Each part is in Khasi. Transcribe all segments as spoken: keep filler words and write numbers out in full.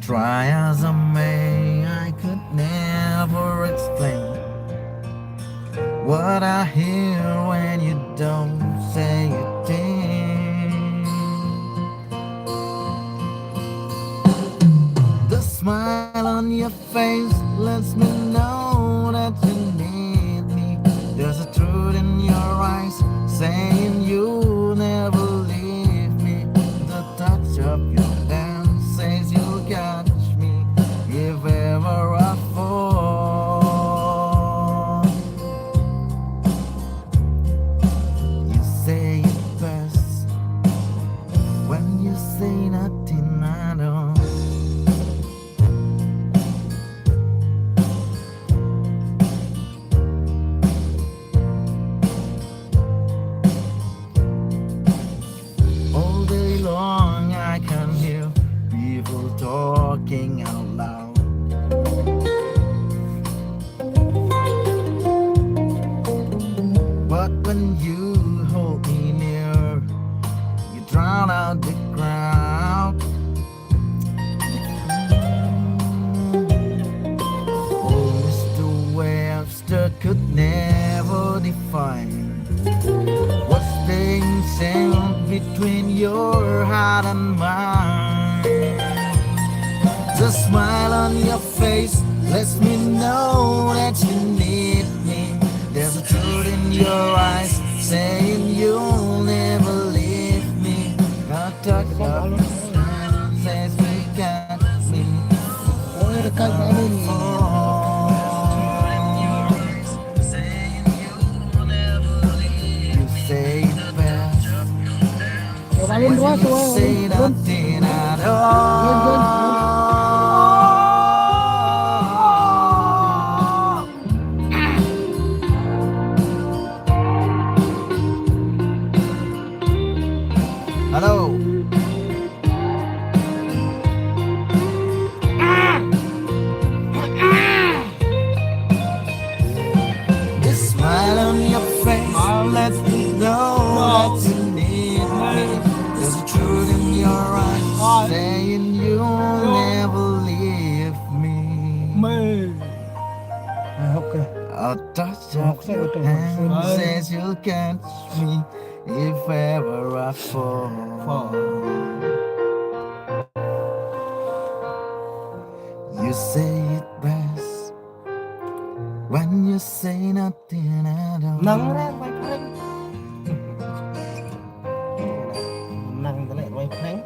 Try as I may, I could never explain what I hear when you don't say a thing. The smile on your face lets me know that you need me. There's a truth in your eyes saying you'll never leave me. The touch of your hand says you'll catch me if ever I fall. You say it best when you say nothing at all. All day long I can hear people talking out loud. But when you hold me near, you drown out the crowd. Oh, mister Webster could never define what's being said between your heart and mine. The smile on your face lets me know that you need me. There's a truth in your eyes saying you'll never leave me. A touch of your hand says you got me. You say it best. Say nothing at all. Hello. This smile on your face lets me know that you need me. There's a truth in your eyes saying you'll never leave me. A touch of your hand says you'll catch me if ever I fall. You say it best when you say nothing at all. Nang re, my friend. Nang re, my friend.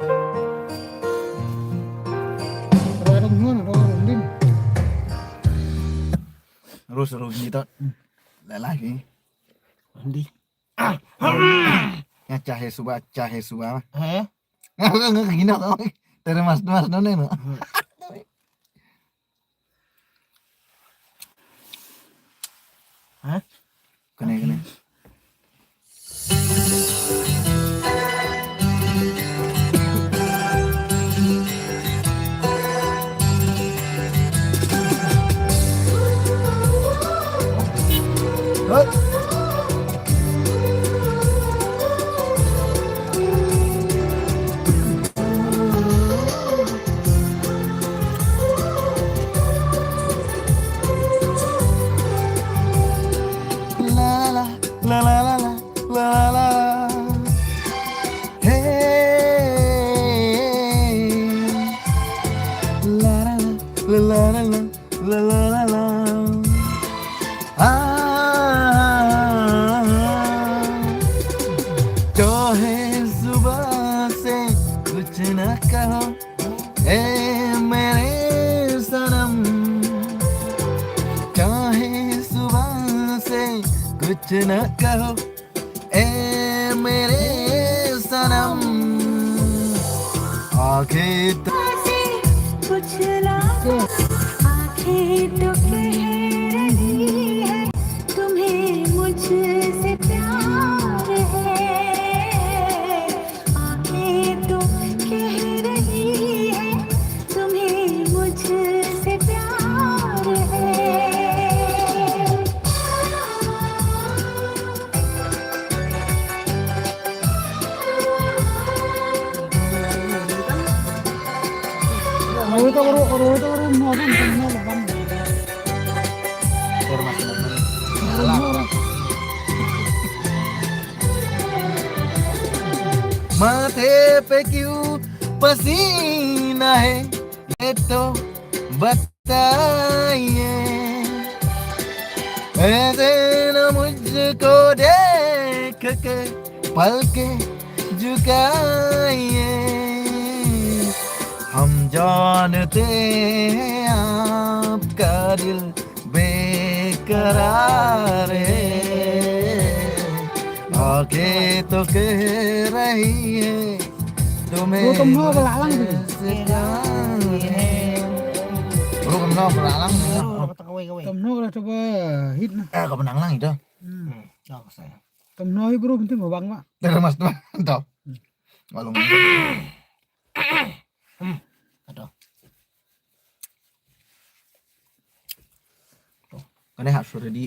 Rarung ngun, rarung din. Rus, rus ni tot. Lelaki. Andi. Nga chahe suba, chahe suba. He? Nga, nga, nga kino tau. Tere mas, mas none no. Ha? Kene, kene. La la la la la la la la. Hey. La la la la la la la. Ah. Chahe subah se kuch na kaho. ए मेरे सनम, चाहे सुबह से कुछ न कहो, ए मेरे सनम। आंखें तो से कुछ ना, आंखें तो कह रही है तुम्हें मुझसे प्यार है। आंखें तो कह रही है तुम्हें मुझसे प्यार है। Ro to ro, ro to ro, no ban, no ban. माथे पे क्यों पसीना है, ये तो बताइए। ऐसे न मुझको देख के पलके झुकाइए। हम जानते हैं आपका दिल बेकरार है, आंखें तो कह रही है तुम्हें मुझसे प्यार है। Bro, kam no ba la lang. Kam no ba la coba hit na. Eh, ka ba nang lang ito. Hmm. Kam no hi bro, penting ba bang ba. Dah mas tu. Dah. Malu. Hmm. Aduh. Kan dah sudah di.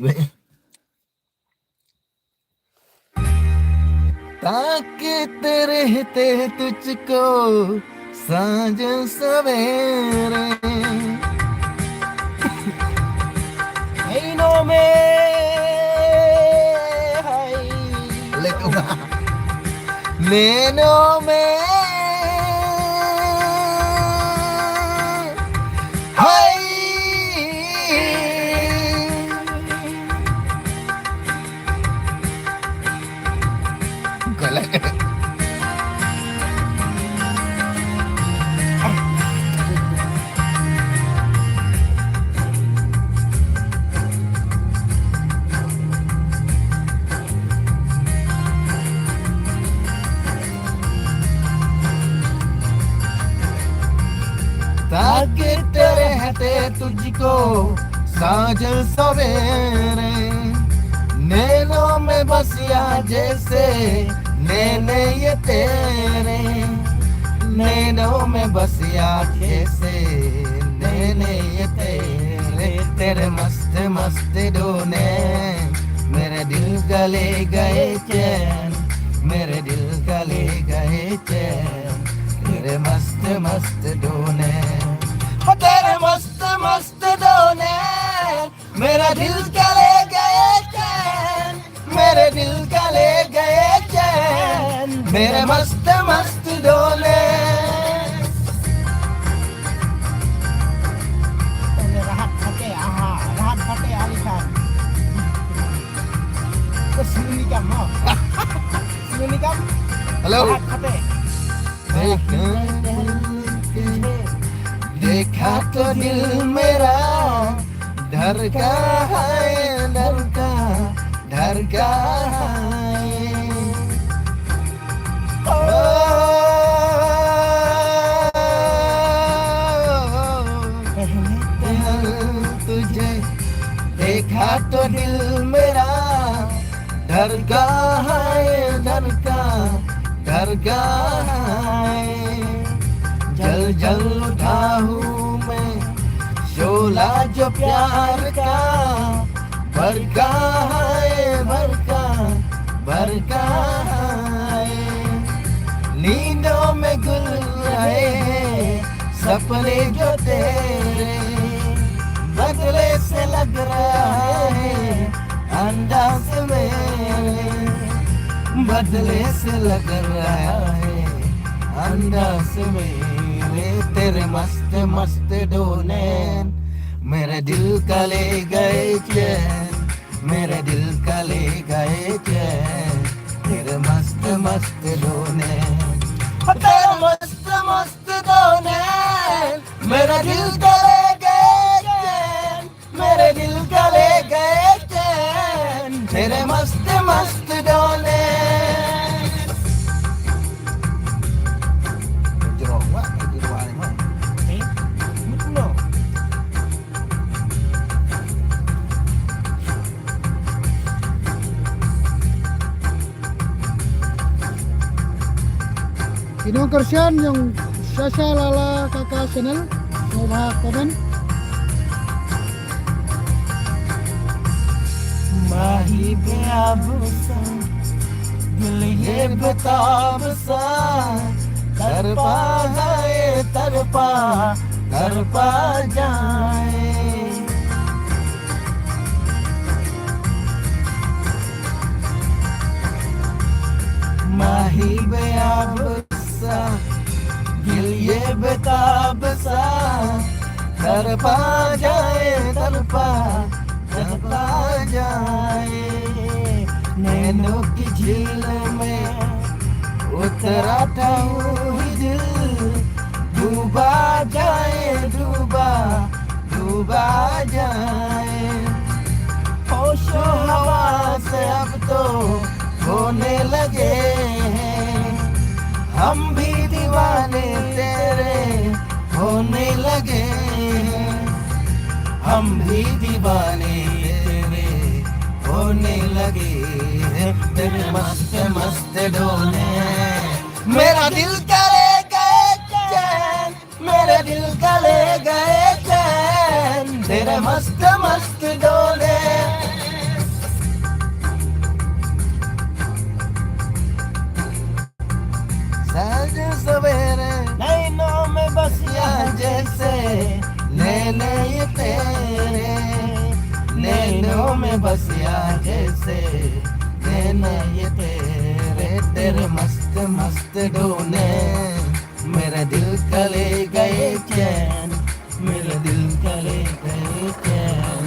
ताकते रहते तुझको साँझ सवेरे। नैनों में हाय। ले तू। नैनों में हाय। गलत। ताकते रहते तुझको साँझ सवेरे, नैनों में बसिया जैसे नैने ये तेरे, नैनों में बसिया जैसे नैने ये तेरे, तेरे मस्त मस्त दो नैन, मेरे दिल का ले गए चैन, मेरे दिल का ले गए चैन, तेरे मस्त मस्त दो नैन, ओ तेरे मस्त मस्त दो नैन, मेरा दिल का ले गए चैन, मेरे दिल का ले गए चैन, मेरे मस्त मस्त दो नैन। Rahat Fateh, aha, Rahat Fateh Ali Khan. Suni kam, ha? Suni kam? Hello. Rahat Fateh. देखा, देखा तो दिल मेरा धड़का है, धड़का, धड़का है। ओ, पहले तुझे देखा तो दिल मेरा धड़का है, धड़का, धड़का है। जल जल उठा हूँ मैं शोला जो प्यार का, बरका है, बरका, बरका है। नींदों में घुल रहे हैं सपने जो तेरे, बदले से लग रहा है अंदाज मेरे, बदले से लग रहा है अंदाज मेरे। तेरे मस्त मस्त दो नैन, मेरे दिल का ले गए चैन, मेरे दिल का ले गए चैन, तेरे मस्त मस्त दो नैन, तेरे मस्त मस्त दो नैन, मेरे दिल का ले गए चैन, मेरे दिल का ले गए चैन, तेरे मस्त मस्त दो नैन। Jerong, Mak. Jerong, Mak. Eh? Betul. Ki nongkyrshan jong Sasha Lala Kaka Channel, sngewbha comment. माही बेआबसा, दिल ये बेताबसा, तड़पा है, तड़पा, कर पा जाए। माही बेआब सा, दिल ये बेताब सा, तड़पा जाए, तड़पा, तड़पा जाए। नैनों की झील में उतरा था वो ही दिल, डूबा जाए, डूबा, डूबा जाए। होशो हवास अब तो खोने लगे हैं, हम भी दीवाने तेरे होने लगे हैं, हम भी दीवाने तेरे होने लगे हैं। तेरे मस्त मस्त डोले, मेरा दिल करे गए चैन, मेरे दिल का ले गए चैन, तेरे मस्त मस्त डोले। सज सवेरे नैनों में बसिया जैसे नैने ये तेरे, नैनों में बसिया जैसे नैने ये तेरे, तेरे मस्त मस्त डोले। मेरा दिल का ले गए चैन, मेरा दिल का ले गए चैन,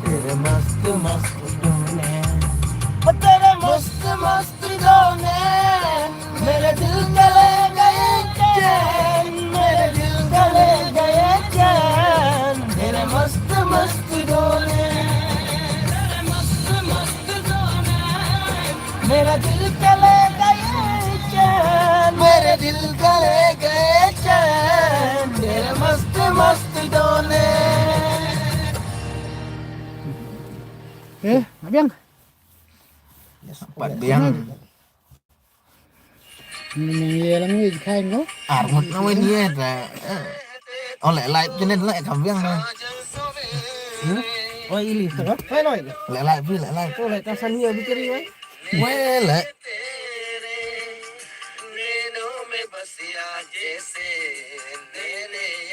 तेरे मस्त मस्त डोले, ओ तेरे मस्त मस्त डोले। मेरे दिल का ले गए चैन, मेरे दिल का ले गए चैन, तेरे मस्त मस्त डोले, तेरे मस्त मस्त डोले। मेरा दिल का ले गए चैन, मेरे दिल का ले गए चैन, मेरे मस्त मस्त डोले। Eh, Abiang. Yes, Pat Biang. Ni ye lang ni kai ngo. Armut na wen ye ta. Oleh live jenen lah kam biang na. Hmm? Oh, ili tu kan? Kai noi. Oleh live, oleh live. Oleh ta san ye bikiri wai. Wele.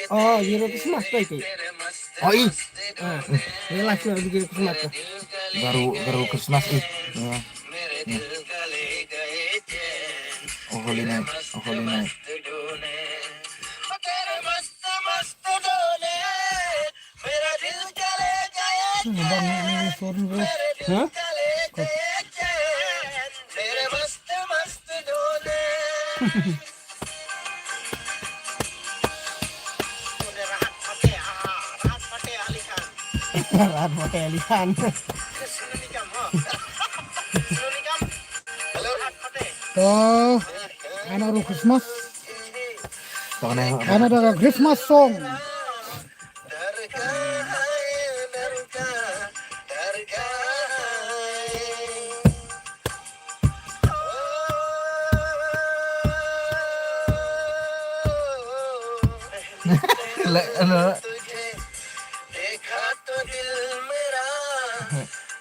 Oh, Zero Christmas tu itu. Oh, i. Ah, ni live na bikiri Christmas tu. Baru, baru Christmas i. Ya. Oh, Holy Night. Oh, Holy Night. Huh? Rahat Fateh Ali Khan. To, another Christmas. Another Christmas song.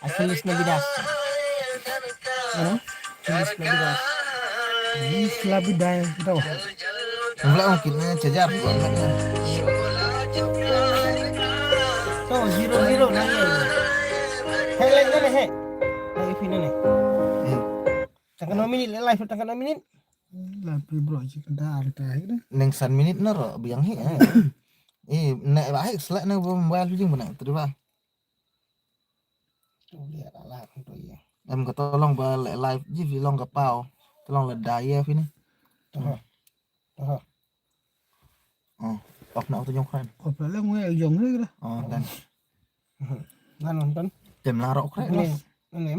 Asal Isna Bidas. Huh? Asal Isna Bidas. Isla Bidas tu. Mula mungkin ni cejar buat mana. Tu, zero zero na ye. Hey, like na he. Like phi na ne. Tang kano minit, live tang kano minit. Live bro, cik dah ada dah. Neng san minit na ro biang hi. Eh, nek ba hi selek na mobile jing bana. Terima. Tu dia lah, tu ya. Em ka tolong ba le live ji phi long ka pau. Tolong le dai ya phi ni. Aha. Aha. Oh, off na auto jong kren. Off la ngwe jong le kra. Oh, dan. Ngan nonton. Tem la rok kren. Ni, ni.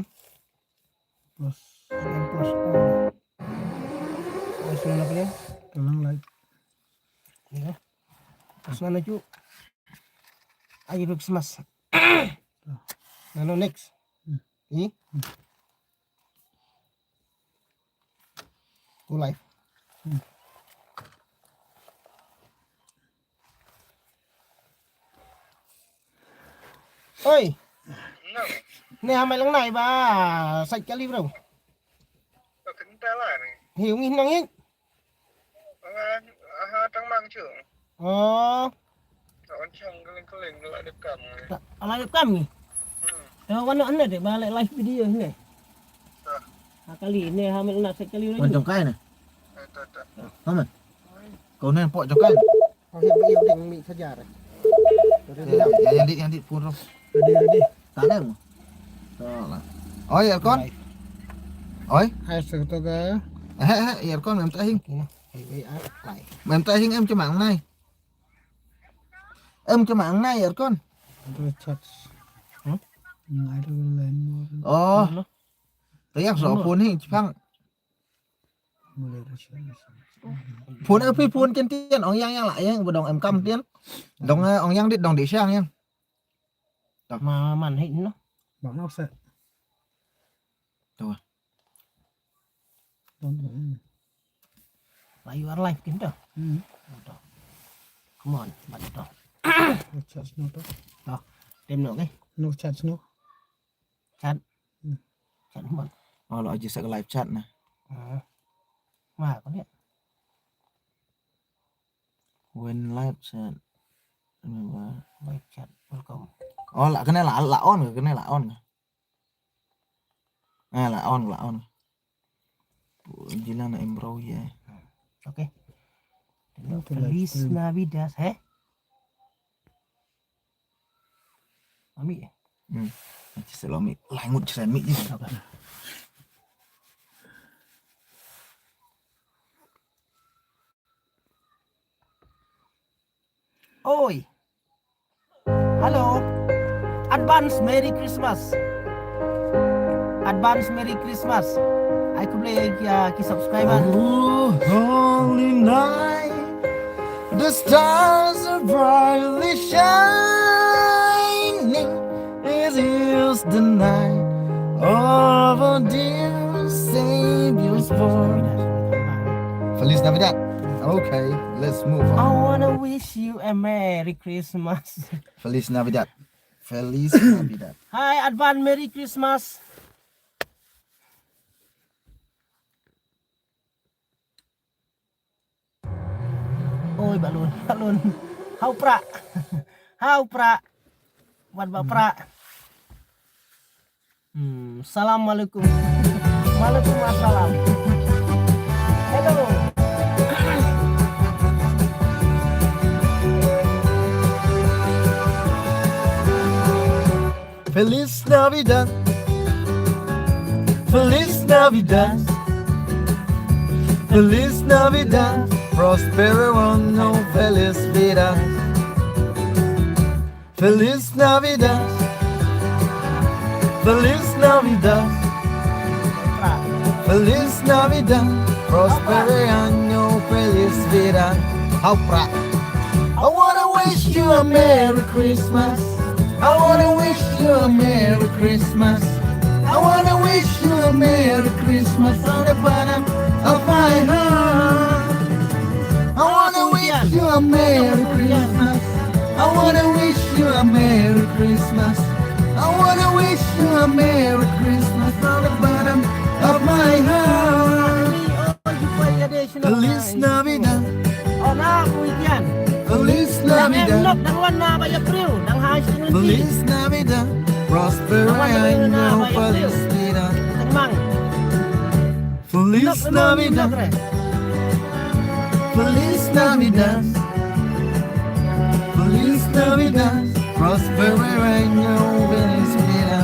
Plus. Plus. Plus mana pun ya? Tolong like. Ya. Plus mana cu? Ayo Christmas. Nano next. Hmm. Ni? Hmm. Go live. Hmm. Oi. Ne hamai lang nai ba sait kali bro. Hi ngi nang ngi. Oh. Chang kling kling la dep kam ngi. Ta, ala dep kam ngi. Hmm. Ta wan no ane de ba le live video ne. Ta. Ha kali ne ha mel na se kali. Wan jong kai ne. Eh, ta, ta. Ha men. Kau ne pok jong kai. Kau hit ba io ding mi sajar. Ya, ya, ya, di, ya, di, pun ro. Ready, ready. Ta deng. To la. Oi, aircon. Oi. Hai, sa to ga. Eh, eh, aircon mem ta hing. Mem ta hing em chemang nai. Em chemang nai aircon. Ada charge. Hmm? Ngai tu lain mo. Oh. Tayang so phone hing chepang. Phone eh, phi phone ken tien, ong yang yang la yang ba dong em kam tien. Dong, eh, ong yang dit dong di siang yang. Ma man hei no. Bang no se. Tu. Don't know. Why you are live kin to? Hmm. To. Come on, bat to. No charge no to. To. Tem no ke? No charge no. Chat. Hmm. Chat mo. Oh, lo aja sa live chat na. Ah. Ma ko ni. When live chat. Remember. Live chat. Welcome. Oh, la kena la, la on ke, kena la on ke. Ah, la on, la on. Jila na em bro ya. Okay. Feliz Navidad, eh? Ami. Hmm. Nanti selalu ami. Langut cerah mi je. Oi. Hello. Advance Merry Christmas. Advance Merry Christmas. Ai khublei ïa ki subscriber. Oh, holy night. The stars are brightly shining. It is the night of our dear Savior's birth. Feliz Navidad. Okay, let's move on. I wanna wish you a Merry Christmas. Feliz Navidad. Feliz Navidad. Hi, advance Merry Christmas. Oi, balun, balun. Hau pra. Hau pra. Wat ba pra. Hmm, salam alaikum. Walaikum assalam. Hello. Feliz Navidad. Feliz Navidad. Feliz Navidad. Prospero año, feliz vida. Feliz Navidad. Feliz Navidad. Feliz Navidad. Prospero año, feliz vida. Hau pra. I wanna wish you a Merry Christmas. I wanna wish you a Merry Christmas. I wanna wish you a Merry Christmas from the bottom of my heart. I wanna wish you a Merry Christmas. I wanna wish you a Merry Christmas. I wanna wish you a Merry Christmas from the bottom of my heart. Feliz Navidad. Feliz Navidad. Feliz Navidad. Prospero año, feliz vida. Feliz Navidad. Feliz Navidad. Feliz Navidad. Prospero año, feliz vida.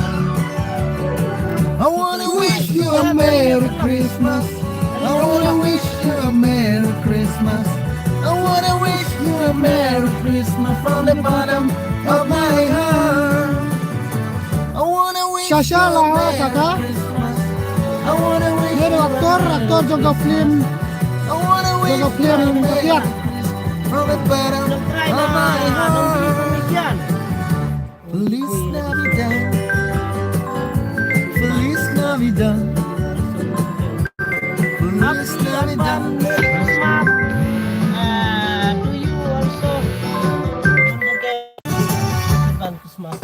I wanna wish you a Merry Christmas. I wanna wish you a Merry Christmas. I wanna wish you a Merry Christmas from the bottom of my heart. I wanna wish Shasha you a la Merry kaka. Christmas. I wanna wish Ye you a actor, Merry actor jong ka film. I wanna wish Jong ka film you a Merry Christmas from the bottom of my heart. Feliz Navidad. Feliz Navidad. Feliz Navidad. Happy Christmas. Uh, to you also. Don't forget. Advance Christmas.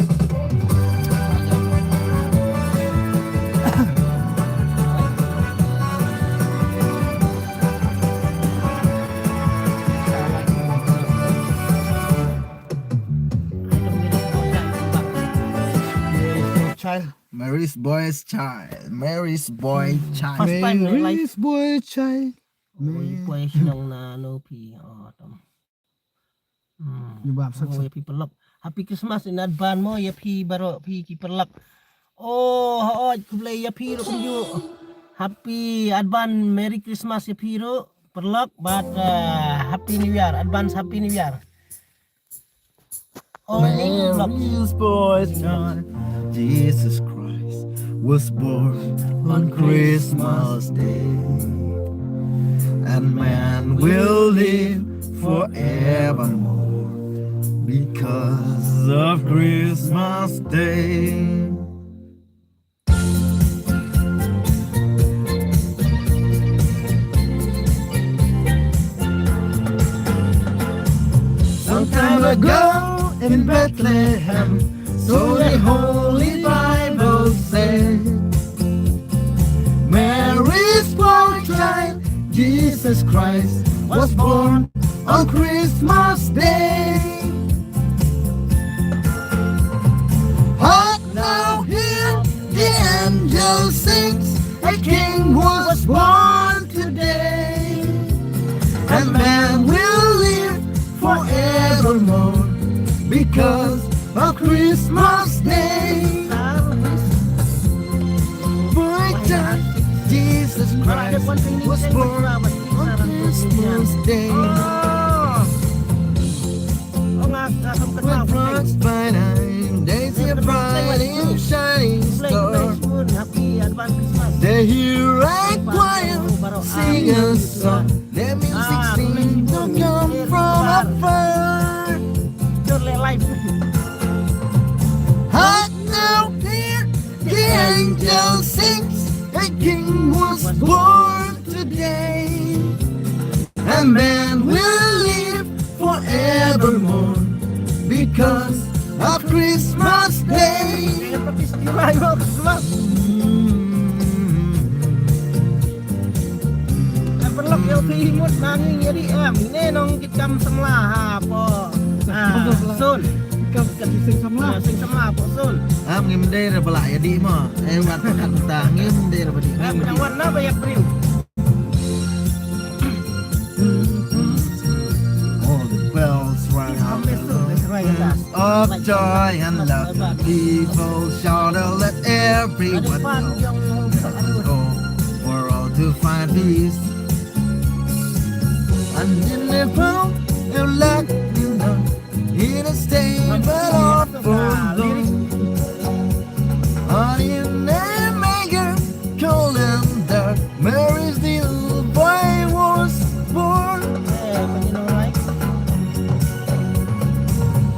Mary's Boy Child. Mary's Boy Child. First time, eh, live. Mary's Boy Child. Oi, poi shnong na no phi. Oh, tam. Hmm. Ïa phi paralok. Happy Christmas in advance mo ïa phi baroh phi ki paralok. Oh, hooid, khublei ïa phi ruh kumjuh. Happy advance, Merry Christmas ïa phi ruh paralok, bad, uh, Happy New Year, advance Happy New Year. Oh, Mary's Boy Child, Jesus Christ was born on Christmas Day. And man will live forevermore because of Christmas Day. Some time ago in Bethlehem, so the Holy Bible said, Mary's boy child, Jesus Christ, was born on Christmas Day. Hark now, hear the angel sings, a king was born today. And man will live forevermore because of Christmas Day. Boy child, Jesus Christ was born on Christmas Day. With bright spanning, daisy bright and shining star. They hear a choir sing a song. Their music seems to come from afar. Hark now, hear the angel sings, a king was born today. And man will live forevermore because of Christmas Day. Paralok, ïa phi mut ma ngi ïa dih em. Ine nong ki kam samla hapoh, ah, Sun. Kam, kam sing samla. Ah, sing samla hapoh Sun. Am ngim dei re ba la ïa dih mo. Eh, wat pakat ta ngim dei re ba dih. Em, ngim dei. Wan na ba ïa briew. All the bells rang out the noise of joy and laughter. People shout out, let everyone know. Go for all to find peace. And in the pool, you let me know. In a stable of forlorn. And in a manger, cold and dark, Mary's little boy was born.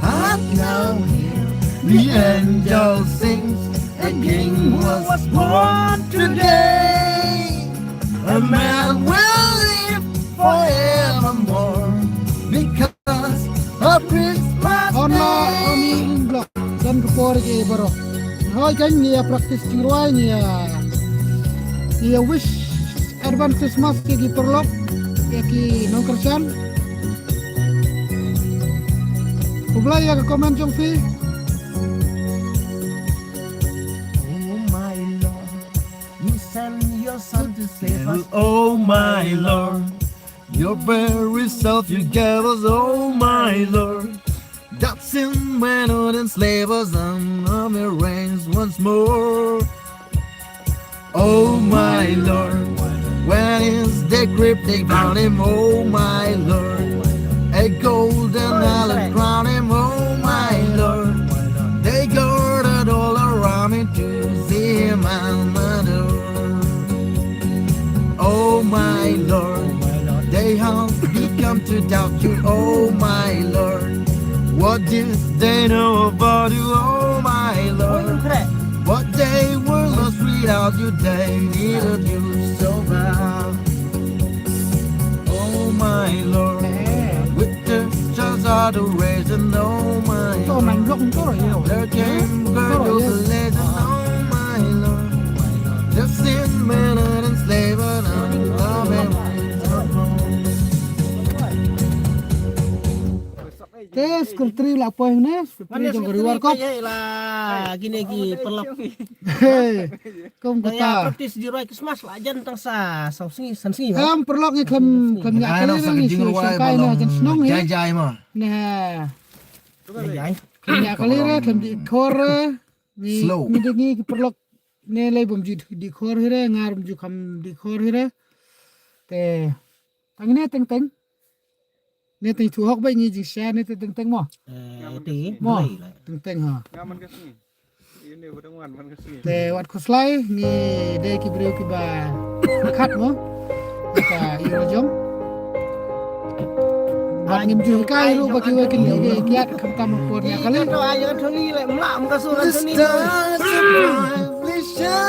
And now hear the angel sings, a king was born today. A man will live forevermore because of Christmas Day. On la, on in block. Don ka por ki baroh. Hoi kan ngi ïa practice jingrwai, ngi ïa, ngi ïa wish advance Christmas ïa ki paralok, ïa ki nongkyrshan. Khublei ïa ka comment jong phi. Oh my Lord, you send your son to save us. Oh my Lord, your very self you gave us, oh my Lord. That sin may not enslave us, and love may reigns once more. Oh my Lord, when is the crypt they found him? Oh my Lord, a golden halo crown him. Oh my Lord, they gathered all around him to see him and adore. Oh my Lord, they have become to doubt you. Oh my Lord, what did they know about you? Oh my Lord, what they were lost without you. They needed you so bad. Oh my Lord, with the stars are the risen. Oh my Lord, there came God of the legend. Oh my Lord, the sin man and enslave and love and Te secretary la poi ne, secretary jong ka Riwar Kop. Ye la kine ki paralok. Hey, kum kata. Practice jingrwai Christmas la jan tang sa saw sngi san sngi. Em paralok ngi khlem khlem ïa kali re ngi shu shongkai ne jan shnong ne. Jai jai ma. Ne. Jai jai. Khlem ïa kali re khlem dih khor re. Ngi ngi dei ngi ki paralok ne lei bym ju dih khor hi re ngar bym ju kham dih khor hi re. Te tang ne teng teng. Ne teng thu hok ba ngi jingshare ne te teng teng mo. Eh, te mo. Teng teng ha. Nga man ka sngi. Ini ba dang wan man ka sngi. Te wat khuslai ngi dei ki briew kiba khat mo. Ka ïa jong. Ba ngim ju kai ruh ba kiwei kin dei kiat khamtam por nia kali. Ka to ai ka thoni le mla am ka sur ka thoni. Stars are brightly shining.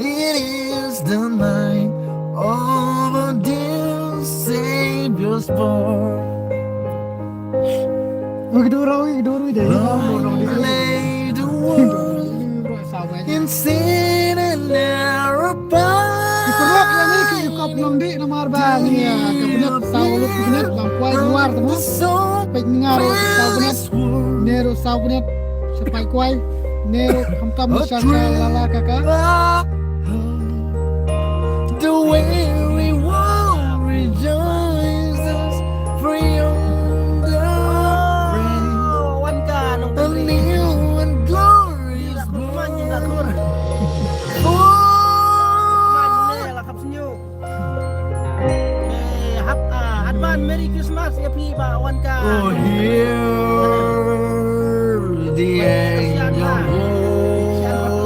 It is the night of our dear Savior's birth. Wik dur, wik dur, wik dur. Long lay the world in sin and error past. Ki paralok ïa ngi ki kop nong dih namar ba ngi ïa ka bniat saw lut bniat bang kwai luar tamo. Peit ngar saw bniat. Ne ruh saw bniat. Sa pait kwai. Ne ruh khamtam sha ka lala kaka. The weary world rejoices, free on the brink. A new and glorious birth. Eh, hap, ah, advance Merry Christmas ïa phi ba wan ka. Oh, hear the angel voices.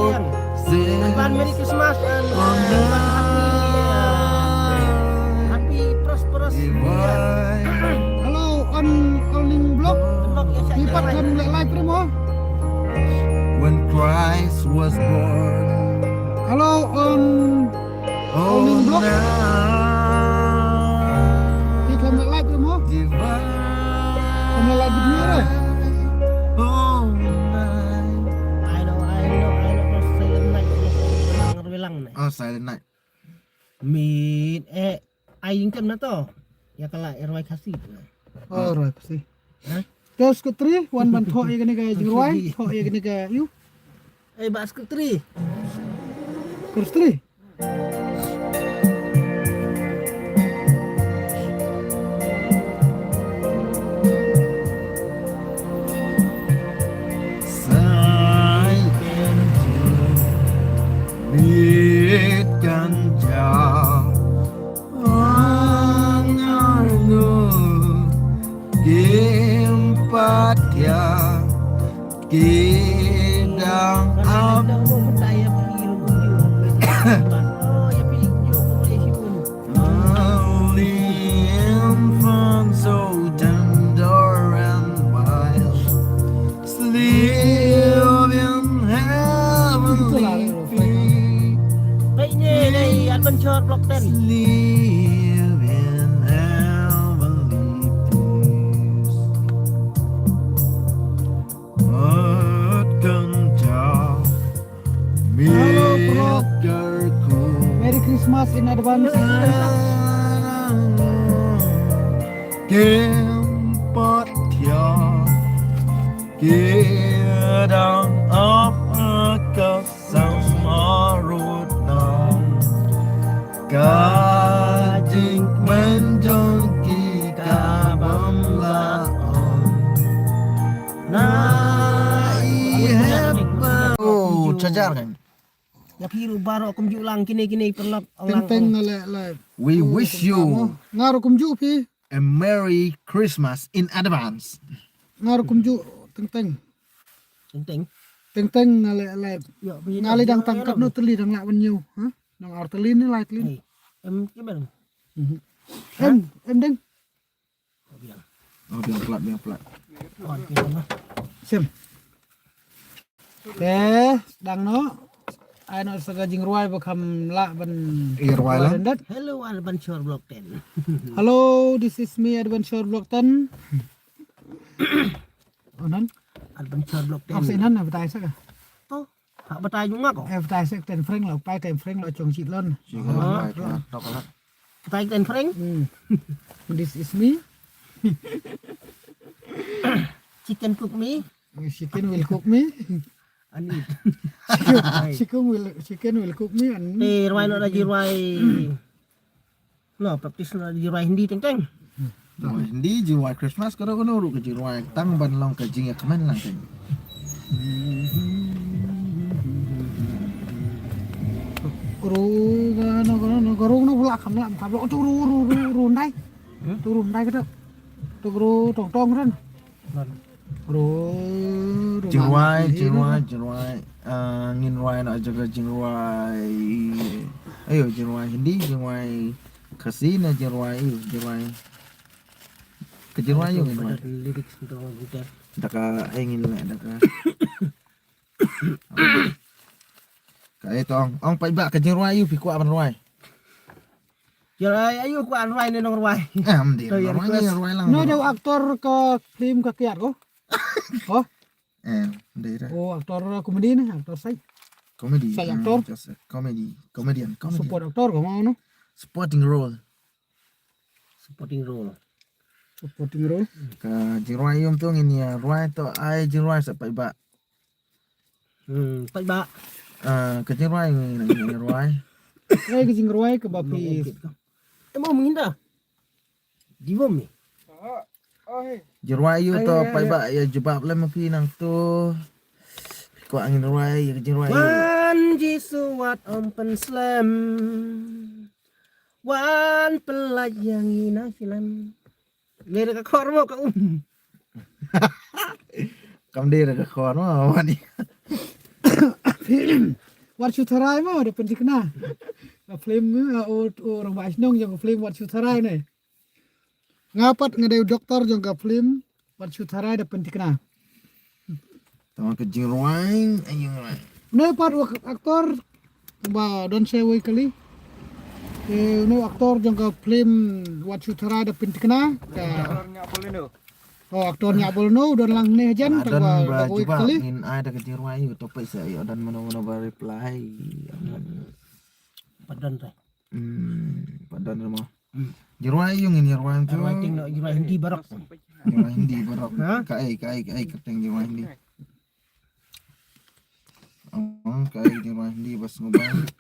Advance Merry Christmas and, uh, happy, uh, happy prosperous New Year. Hello, on, on Ning Blog. Ning Blog, yes, yes. Lipat kan mulai live room, oh. When Christ was born. Hello, on Morning vlog. Ki khlem leh live ruh mo. Khlem leh live video ruh. Ai lo, ai lo, ai lo, silent night. Lang ruh lang ne. Oh, silent night. Mit, eh, ai ïing kem na to. Ïa ka la, eh, rwai Khasi. Oh, rwai Khasi. Te secretary, wan ban thoh ïa kane ka jingrwai, thoh ïa kane ka ïu. Eh, ba secretary. Secretary. Sai ken tu, mit kan ja. Angarngu kim pat ïa ki dang ap. Only infant so tender and mild. Sleep in heavenly peace. Peit ne, dei Adventure Block ten. Sleep in heavenly peace. At kan ta. Hello, bro. Merry Christmas in advance. Kim pat ïa. Ki dang ap ha ka sang marut na. Ka jingkmen jong ki ka bym lah ong. Na i hep ba. Oh, charger kan. Ïa phi ruh baroh kumjuh lang kine kine paralok ong lang. Teng teng nga leh live. We wish you. Nga ruh kumjuh phi. A Merry Christmas in advance. Nga ruh kumjuh Teng Teng. Teng Teng. Teng Teng nga leh live. Nga leh dang tang katno tylli dang lah ban ñiew, ha? Dang ar tylli ne lai tylli. Em ki bang. Em, em deng. Oh, biang plat, biang plat. Sim. Te dang noh. Ai noh sa ka jingrwai ba kham lah ban. Ïa rwai lang. Hello, Adventure Block ten. Hello, this is me, Adventure Block ten. Oh, nan? Adventure Block ten. Ak sa nan, batai sa ka? To. Ha, batai jong nga ko. Eh, batai sa ten frank la, pai ten frank la chong chit lon. Batai ten frank. This is me. Chicken cook me. Chicken will cook me. Ani. Chicken will, chicken will cook me and me. Te rwai noh da jingrwai. No, practice noh da jingrwai Hindi teng teng. Jingrwai Hindi, jingrwai Christmas, kano kano ruh ka jingrwai tang ban long ka jingïakmen lang teng. Kru, kano kano kru, kano pula kam lam kam lo tu ru ru ru ru ndai. Tu ru ndai kata. Tu kru tong tong kan. Bro, jingrwai, jingrwai, jingrwai. Ah, ngin rwai na jaga jingrwai. Ayo, jingrwai Hindi, jingrwai Khasi na jingrwai, ayo, jingrwai. Ka jingrwai ayo ngin rwai. Lyrics tu gitar. Daka, eh, ngin le daka. Ka eh tong, ong paidbah ka jingrwai ayo phi kwah ban rwai. Jingrwai ayo kwah rwai ne nongrwai. Em di. To, ya rwai request. Ni rwai lang. No, dau aktor ka film ka kiat ko. Oh. Em di ra. Oh, aktor komedi ne, aktor sai. Komedi. Sai aktor. Just a comedy, comedian, comedy. Support aktor ko mau no. Supporting role. Supporting role. Supporting role. Ka jingrwai ayo tu ngin ïa rwai to ai jingrwai sa paidbah. Hmm, paidbah. Ah, ka jingrwai ngi nang ngi rwai. Rwai ka jingrwai kaba phi. Eh, mo minda. Di bom ni. Jingrwai ayo to paidbah ïa jubab lem phi nang tu. Kwah ngin rwai ïa ka jingrwai ayo. Wan Jisu wat ym pynslem. Wan pynlait ïa ngi na shlem. Lei da ka khor mo ka um. Kam dei da ka khor mo wani. Wat shu tharai mo da pynthikna. Ka film o o rangbah shnong jong ka film Wat shu tharai ne. Nga pat nga dei u doktor jong ka film Wat shu tharai da pynthikna. Tang ka jingrwai, ai jingrwai. Une pat u aktor ba don se wei kali. Eh, une u aktor jong ka film Wat shu tharai da pynthikna. Ka aktor Nya Bolno. Oh, aktor Nya Bolno don lang ne jan. Ah, tang don ba ba wei jubab kali. Ngin ai da ka jingrwai u topic sa ïa don mano mano ba reply. Pat don te. Hmm, pat don mo. Hmm. Jingrwai ayo ngin ïa rwai tu. Rwai teng noh, jingrwai Hindi baroh. Jingrwai Hindi baroh. Ha? Kaei, kaei, kaei kyrteng jingrwai Hindi. Oh, kaei jingrwai Hindi ba sngewbang.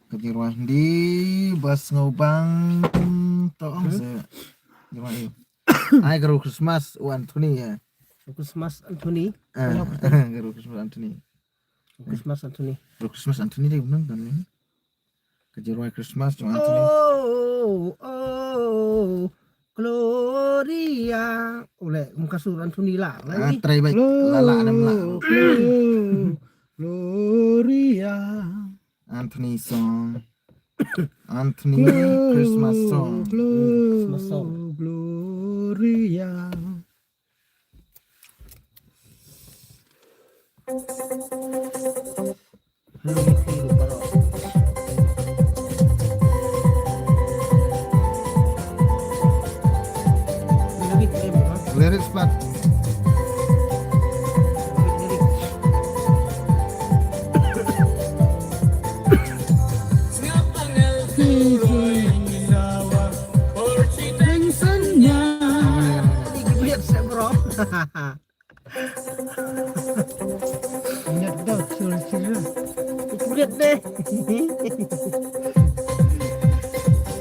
Ka jingrwai Hindi ba sngewbang to ong se. Jingrwai ayo. Ai ka ru Christmas u Anthony ya. Ru Christmas Anthony. Ah, ka ru Christmas Anthony. Christmas Anthony. Ru Christmas Anthony dei u nang kan ni. Ka jingrwai Christmas jong Anthony. Oh, oh, Gloria. Ole, um ka sur Anthony la, la. Ah, ni. Try baik. La, la, nem la. Glo-, Glo-, Gloria. Anthony song. Anthony Glo-, Christmas song. Glo-, Christmas song. Gloria. Lyrics pat. Net da, chill, chill. Net deh.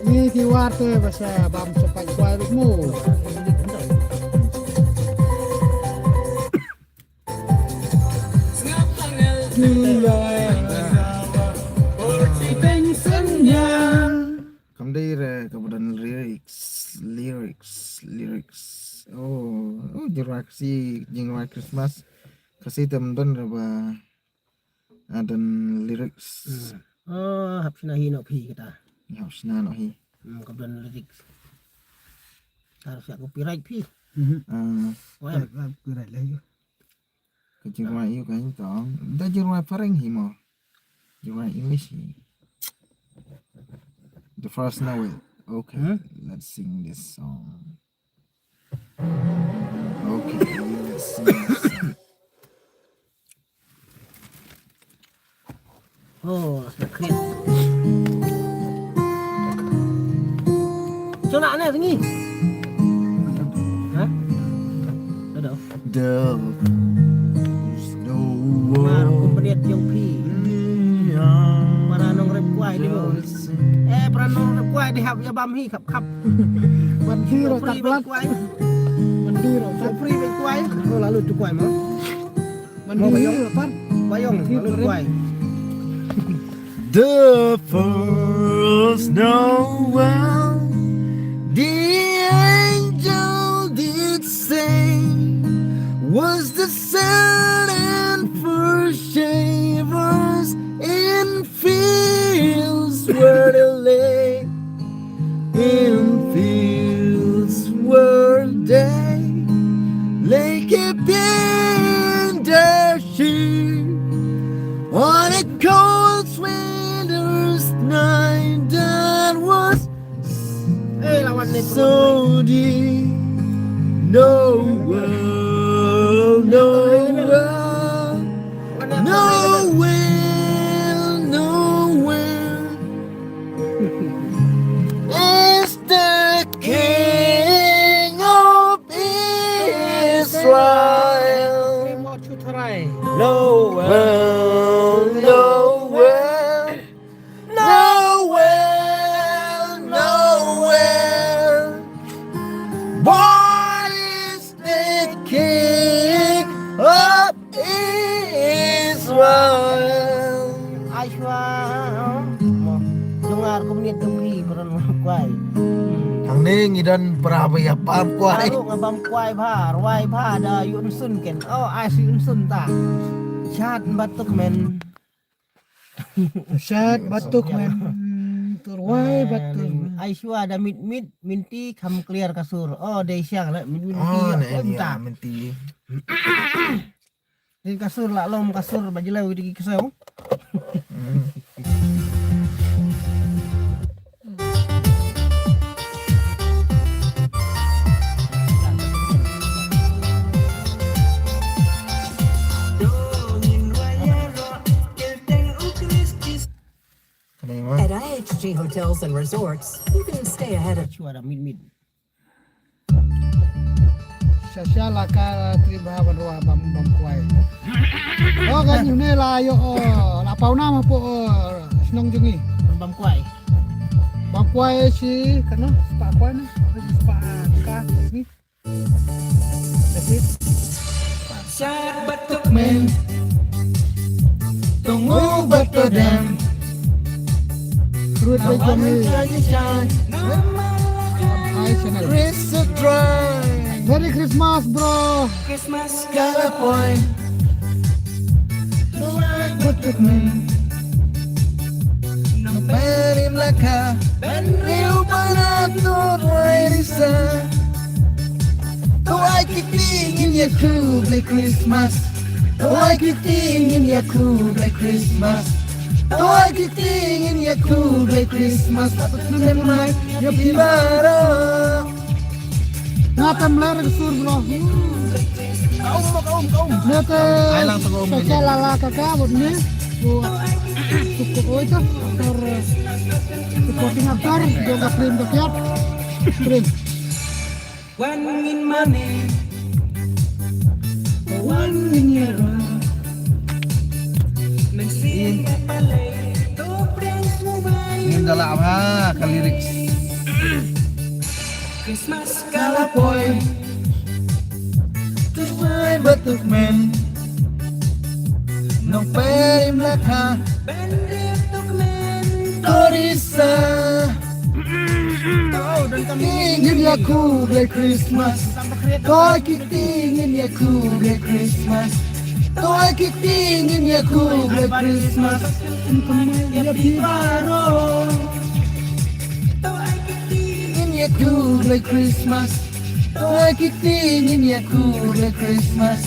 Ni ki war te ba sa bam sa pai kwai ruk mu. Gila. Kam dei re kaba don lyrics, lyrics, lyrics. Oh, oh, jingrwai Khasi, jingrwai Christmas. Khasi te ym don re ba, ah, don lyrics. Hmm. Oh, hap shna hi noh phi kata. Hap shna noh hi. Hmm, kaba don lyrics. Harus ya copyright phi. Mhm. Ah. Wah. Copyright, copyright lah ïa. Ka jingrwai ïa ka hi tong. Da jingrwai phareng hi mo. Jingrwai English hi. The first Noel. Okay, hmm? Let's sing this song. Okay, let's sing this song. Oh, that's the clip. Tuna ne sengi. Ha? Ada. There's no one. Mar kumplit jong phi. Para nongrep kwai di mo. Eh, para nongrep kwai di hap ïa bam hi khap khap. Ban diro tak plan. Ban diro tak free bek kwai. Oh, lalu tu kwai mo. Ban diro tak. Bayong, lalu tu kwai. The first Noel, the angel did say, was the certain first shivers in fields where they lay, in fields where they lay, keeping their sheep on a cold winter's night that was Eh, lawan ni so deep. Noel, Noel, Noel, Noel is the King of Israel. Noel, Noel, Noel, Noel, born is the King of Israel. Ai shwa. Mo, jong nga kum niat kum ri, baron kwai. Hangne ngi don para ba ïa bam kwai. Baru nga bam kwai bha, rwai bha da Yun Sun ken. Oh, ai si Yun Sun ta. Chat batuk men. Shat batuk men. Turwai batuk men. Ai shwa da mit mit minti kham clear ka sur. Oh, dei siang la mit mit minti. Oh, ne, ya, minti. Dei ka sur la lom ka sur ba jlew dei ki ksew. At I H G Hotels and Resorts, you can stay ahead of Shwa da mit mit. Sha sha la ka trip ha ban rwai bam bam kwai. Lo ka nyu ne la yo o la pau nam hapo o shnong jong ngi. Bam kwai. Bam kwai shi kana spa kwai na. Spa ka ni. That's it. Shat batuk men. Tungu batuk dem. Fruit by Johnny. Hi, channel. Merry Christmas, bro. Christmas ka la poi. Tungu batuk men. Nang berim laka. Ben riu bana tu risa. To ai ki ting in ya ku Blai Christmas. To ai ki ting in ya ku Blai Christmas. To ai ki ting in ya ku Blai Christmas. Patut tu ne mai ya pi baro. Nga tam ler ke sur bro. Kaum, kaum, kaum. Nete. Ai lang tu kaum. Special ala kaka buat ni. Buat cukup oi tu. Aktor, supporting actor, jong ka film Dakyat. Film. Wan ngin mane, wan ngin ïaroh. Mynsiem ka palei, to pdeng sngewbha. Ngim da lah ha ka lyrics. Christmas ka la poi. To ai batuk men. Nong pei mlakha. Bendik tuk men. Torisa. Tingin ya ku Blai Christmas. Toi ki tingin ya ku Blai Christmas. Toi ki tingin ya ku Blai Christmas. Tingin ya ku Blai Christmas. Toi ki tingin ya ku Blai Christmas. Toi ki tingin ya ku Blai Christmas.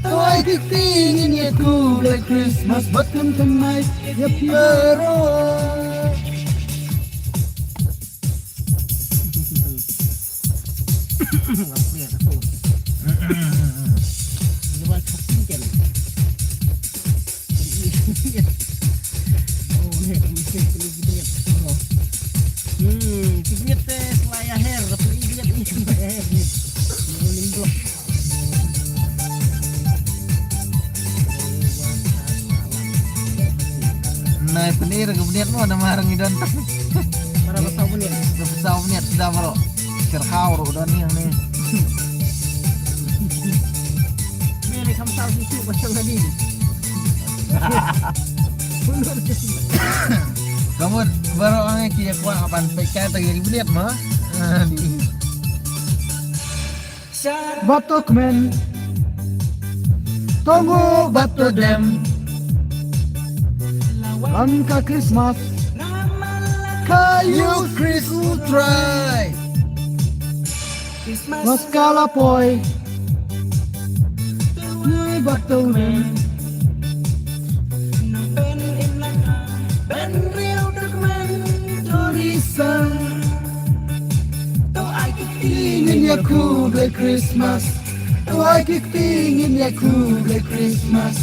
Toi ki tingin ya ku Blai Christmas. Batum tamai ya paro. Hmm, kibit te selaya he. Kira ka bniat mo, namar ngi don. Para ka saw bniat. Ka saw bniat suda baroh. Syrkhau ruh don ni, ni. Ni, ni kam saw susu pasang tadi. Ka mut baroh ngi ki ïa kwah ban peit ka ta ka bniat mo. Bad to kmen, to nguh bad to dem. Wan ka Christmas, ka ïuh Khrist U Trai. Mas ka la poi, nguh bad to kmen. To ai ki kti ngin ïa khublei Christmas. To ai ki kti ngin ïa khublei Christmas.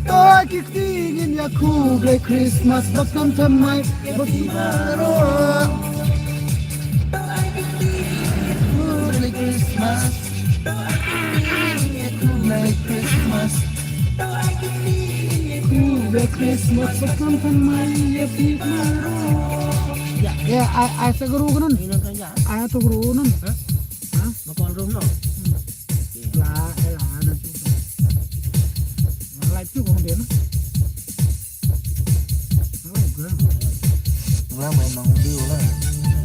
To ai ki kti ngin ïa khublei Christmas. Bad khamtam mai bad ki baroh. To ai ki kti ngin ïa khublei Christmas. To ai ki kti ngin ïa khublei Christmas. To ai ki kti ngin ïa khublei Christmas. Bad khamtam mai ïa ki baroh. Ya, ya, ai, ai sa guru ka nun. Ai to guru nun. Ha? Ba call room no. La, eh, la, na tu. Live tu kong dia na. Live ke? Lah main nong view lah.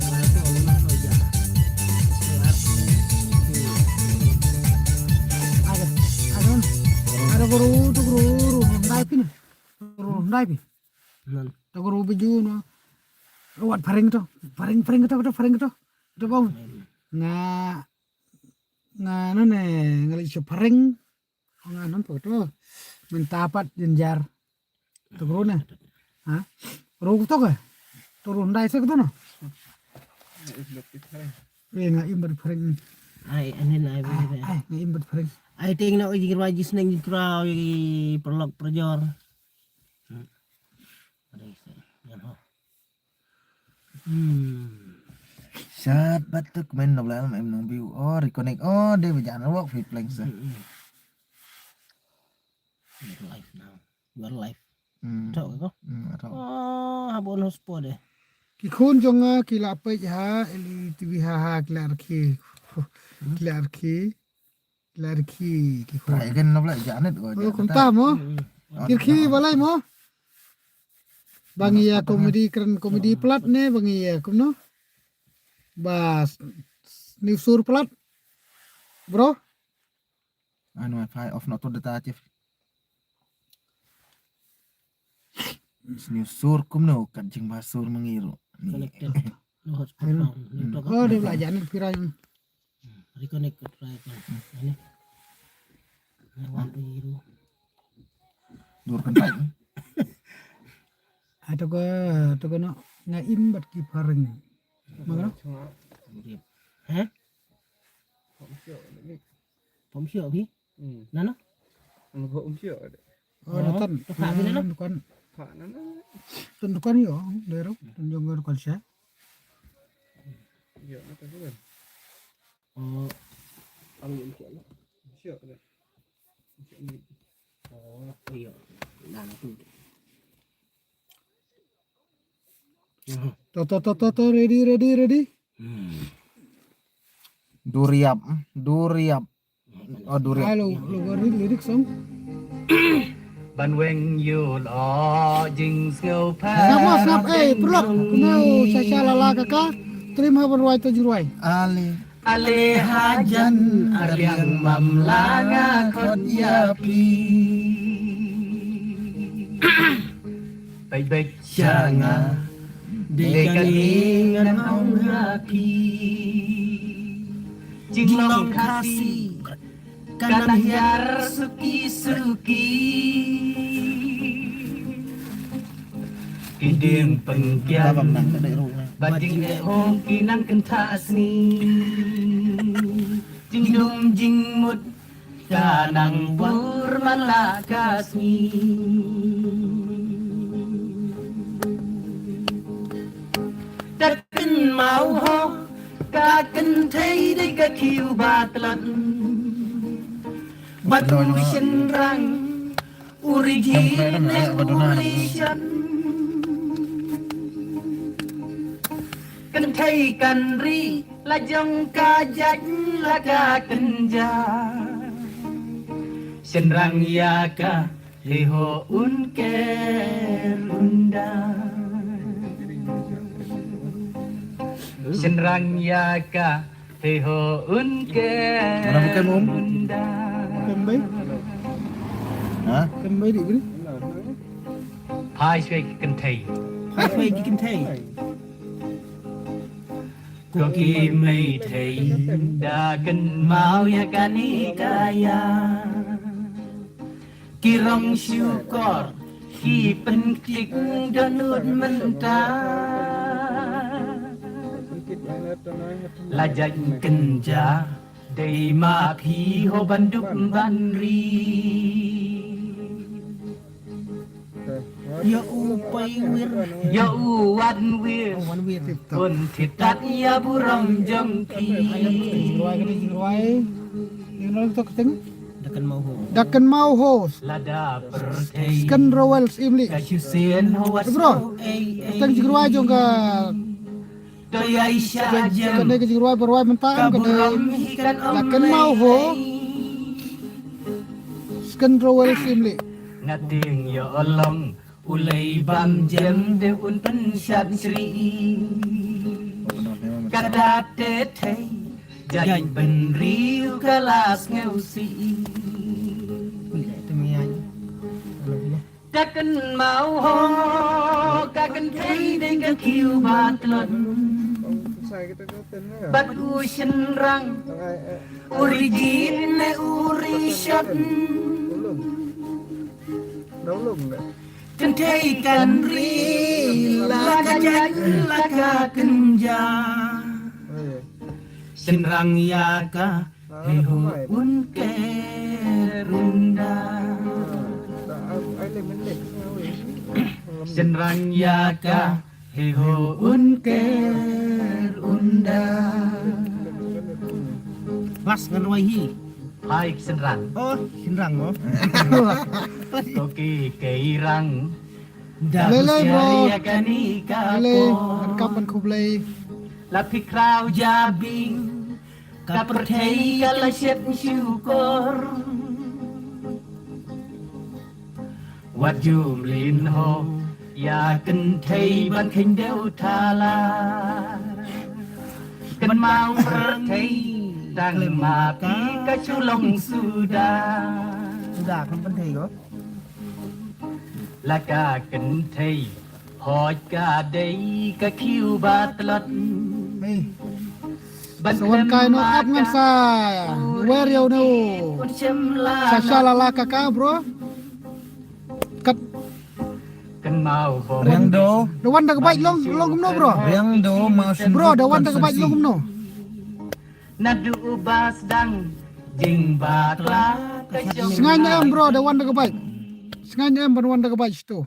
Live tu kalau nak no ja. Ada, ada, ada guru tu guru, guru, live ni. Guru, live ni. Nan. Tu guru baju no. Wat phareng tu. Phareng, phareng tu, tu phareng tu. Tu bang. Nga, nga nane, nga lagi phareng. Nga nan photo. Mynta pat jynjar. To guru ne. Ha? Ru to ke? To ru ndai se to no. Eh, nga im bad phareng. Ai, anin ai, ai, ai, nga im bad phareng. Ai, ting na oi jingkyrwa jisneng jingkyrwa oi paralok parajor. Hmm. Ada isi. Yan ho. Hmm. Shat bad tu kmen na bla em nang view. Oh, reconnect. Oh, dei ba jan work fi plank sa. Hmm, hmm. You're live now. You're live. Hmm. Thok ko? Hmm, thok. Oh, habo no spot eh. Ki khun jong nga ki la peit ha L E T V ha ha ki la rkhi. Ki la rkhi. Larki ki khun. Trai again no bla janet ko. Oh, kumta mo. Hmm. Kirki balai mo. Bang ïa comedy kren comedy plat ne bang ïa kumno. Bas new sur plat. Bro. An wifi off not to data chief. Sniw sur kumno kat jingbha sur mangi ruh. Connected. No hotspot found. No talk. Oh, dia belajar ni pirai. Reconnect ko try ko. Ani. Wan tu jiru. Dur kentai. Ato ko, ato ko no nga im bad ki phareng. Magro? Heh? Pom sio phi? Hmm. Nana? Nana pom sio. Oh, natan. Tukar phi nana? Dukan. Pak nana. Tun dukan yo, dero. Tun jong dukan sha. Yo, nata dukan. Oh, ang yung sio. Sio. Oh, iyo. Nana tu. To, to, to, to, to, ready, ready, ready. Hmm. Duriap, duriap. Oh, duriap. Halo, lo gari lirik song. Ban weng yul o jing sngeu pha. Snap mo, snap, eh, pulok. No, sha sha la la ka ka. Trim ha ban rwai to jurwai. Ali. Ale hajan ariang mam langa khot ya pi. Bai bai changa de kani ngan ong ya pi. Jinglong Khasi kana hiar suki suki. Ki dieng pynkiang bad jingeh ho ki nang kynthah sngi. Jingdum jingmut ka nang bur man la ka sngi. Ka kynmaw ho ka kynthei dei ka khiew ba tlot. Bad u shynrang u ri jin ne u ri shan. Kynthei kan ri la jong ka jait la ka kynja. Shynrang ïa ka hei ho un ker un da. Shynrang ïa ka hei ho un ker. Mana bukan, Mom? Un da. Kan bai? Ha? Kan bai di bri? Phai shwei ki kynthei. Phai shwei ki kynthei. Ko ki mei thei da kynmaw ïa kane ka ïa. Ki rong shukor ki pynkhih dohnud mynta. La jait kynja dei ma phi ho ban dup ban ri. Ïa u Pai Wir. Ïa u Wan Wir. Oh, Wan Wir. Un thied tad ïa burom jong phi. Ai, kata jingrwai, kata jingrwai. Ïa u nong tok teng. Da kynmaw ho. Da kynmaw ho. Lada pyrthei. Skhem Rowell Syiemlieh. Ka shu sien ho wat. Eh, bro. Ei, ei. Teng jingrwai jong ka. To ïa i sha jem. Kane ka jingrwai ba rwai mynta ka em kane. Burom hi kan ym. Da kynmaw ho. Skhem Rowell Syiemlieh. Nga tieng ïa u long u lei bam jem de un pynshad shri. Kata te thei jait bynriew ka la sngew sih. Da kynmaw ho ka kynthei dei ka khiew ba tlot. Bad u shynrang u Rijit ne u Rishot. Kynthei kan ri la ka jait la ka kynja. Shynrang ïa ka hei ho un ker un da. Shynrang ïa ka hei ho un ker un da. Bas ngan rwai hi. Hai shynrang. Oh, shynrang mo. Ko ki kei rang. Da lei lei bro. Ïa kane ka lei por. Ngan kap ban khublei. La phi khraw jabieng. Ka pyrthei ka la shet shukor. Wat ju mlien ho ïa kynthei ban kheiñ dewthala. Kynmaw pyrthei tang ma phi ka shu long suda. Suda kan pyrthei ko. La ka kynthei Hoi ka dei ka khiew ba tlot. Hey. Ban sa wan kai no ap ngan sa wer yow no. Sa sha la la ka ka, bro. Kat. Kan mau bom. Riang do. Da wan da ka bike long, long kumno, bro? Riang do mau. Bro, da wan da ka bike long kumno? Naduh ba sdang jingbakla ka shong. Sngain em, bro, da wan da ka bike. Sngain em ban wan da ka bike shito.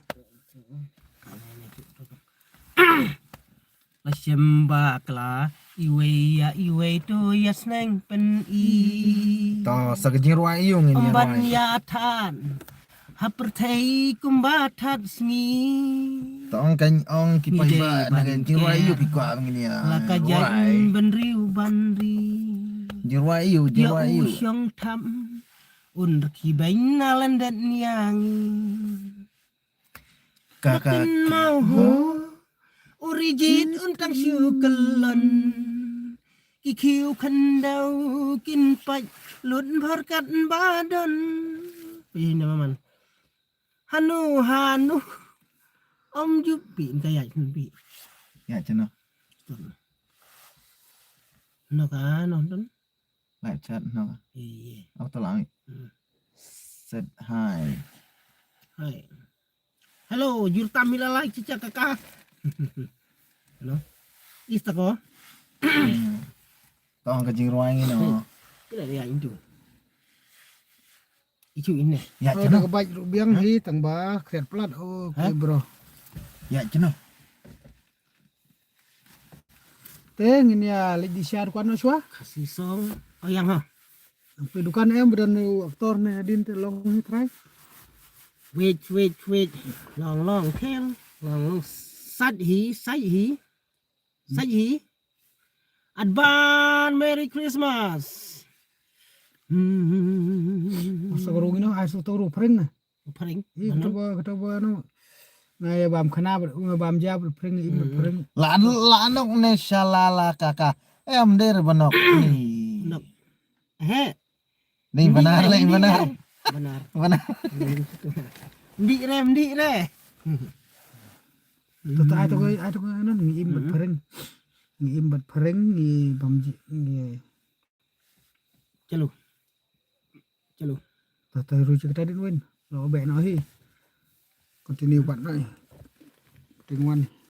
La shem bakla iwei ïa iwei to ïa sneng pyni. To sa ka jingrwai ïa u ngin ïa rwai. Ban ïa than ha pyrthei kumba that sngi. To ong kan ong ki paidbah na ka jingrwai ïa u phi kwah ngin ïa rwai. La ka jain bynriew bynri. Jingrwai ïa u, jingrwai ïa u. Ïa u shong tham un rkhie beiñ na lyndet niang. Ka, ka, ka. Kan mau ho, u Rijit un tang shu kyllon. Ki khiew khyndew kin pait lut bhor kat ba don. Phi ne maman. Hanu, hanu. Om jup phi in ka ïaid hun phi. Ïaid chano. No ka no don. Live chat no. Iye. Auto lang. Hmm. Set hi. Hi. Hello, jur tam hi la live chat ka ka. Hello. Ista ko. Hmm. Tong ka jingrwai ngi no. Kila dia intu. Ichu ine. Ya, oh, chano. Dah kebaik rubiang hi tang ba kret plat. Oke, bro. Ya, chano. Te ngin ïa leit di share kwan no shwa. Khasi song. Oh, yang ha. Sampai dukan em bedan u aktor ne din te long hi trai. Wait, wait, wait. Long, long, kel. Long, long. Sat hi, sai hi. Sa hi. Advance Merry Christmas. Hmm. Sa ka ru ngi no, ai sa to ru pring na. Pring. I kata ba, kata ba no. Nga ya bam khana ba, nga bam ja ba pring, i ba pring. La, la nok ne shalala kaka. Em der ba nok ni. Nok. He. Ni benar, ni benar. Benar. Benar. Ndi re, ndi re. Tata ai to ko, ai to ko nan ngi im bat pring. Ngi im bat pring, ngi bam ji, ngi. Chalo. Chalo. Tata ru chik ta din win. Lo be no hi. Continue bat no hi. Ting wan.